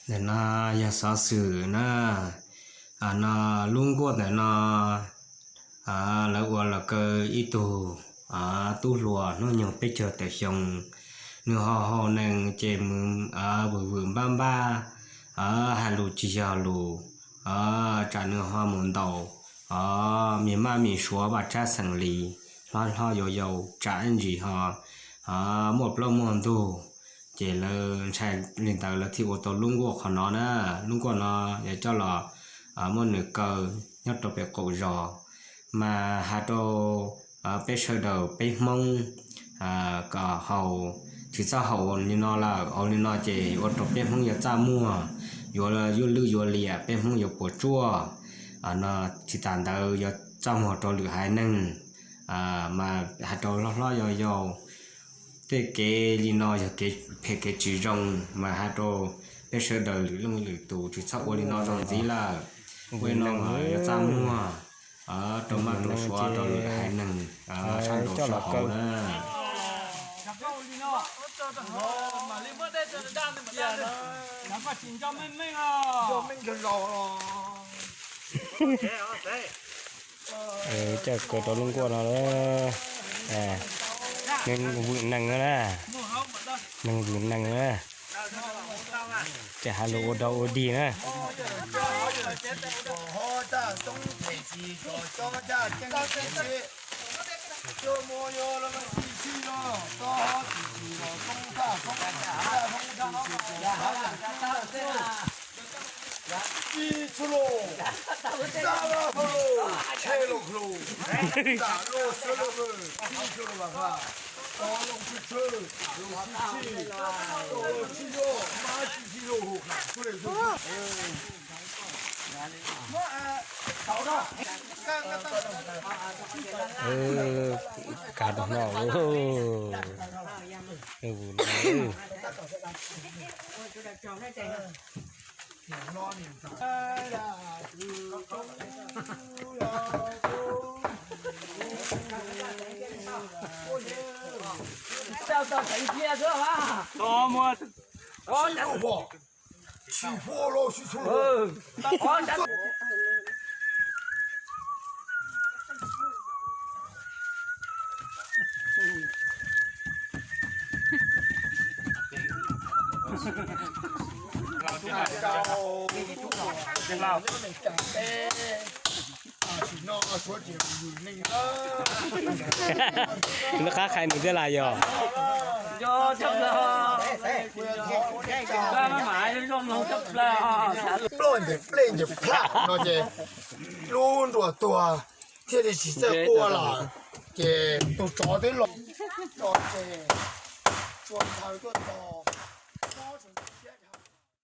Ntawm no yog xov xwm na, no lub nkuaj ntawm no lawv ua los kaw ib tug tub hluas hnub nyoog peb caug tawm xyoo, nws ho haus nees ces mus vwm vwm npab npab, hais lus tsis yog lus, tsam nws ho mus ntaus me maj me suav vaj tsab xeem li, hlob hlob yau yau tsam ib ntsis ho muaj plaub muaj ntug. Ces lawv ntshai li ntawd lawv thiaj ua tau lub nkuaj qhov no na. Lub nkuaj no yog coj los muab nws kaw nyob rau pem qaum zos, mas has rau peb sawv daws peb Hmoob kom haus, tsis txhob haus li no lawm, haus li no ces ua rau peb Hmoob yuav txaj muag, yuav yuav lwj yuav liam, peb Hmoob yuav puas tsuaj. No tsis tas ntawd yuav txaj muag rau lwm haiv neeg, mas has rau hlob hlob yau yau, tej kev li no yog kev phem kev tsis zoo, mas has rau peb sawv daws lwm leej lwm tus tsis txhob ua li no rau ntxiv lawm. Ua li no yuav txaj muag rau maj rau suav rau lwm haiv neeg sab nraud sab hauv na. Coj kaw rau lub nkuaj no lawm, neeg vwm nees na, neeg vwm nees na, ces has lus ua dog ua dig na. Ib txhua lus, xya lus, tshe lus, lus, tam lus, xya lus, pib txhua lus, vam vam, tau lus tsw tsw, lus tsw tsw, lus tsw lus, mab tsw tsw lus, hum kham tsw lus. Kav rau no, vwm no. Lub qab hais nws thiab las yog. Ploj ntes plej ntes plaj no ces lub nruas tuag thiaj li tsis txawj quaj lawm, ces tus tsov twb los tso ces tsuas ntshaw tuaj txog, mob tseem siab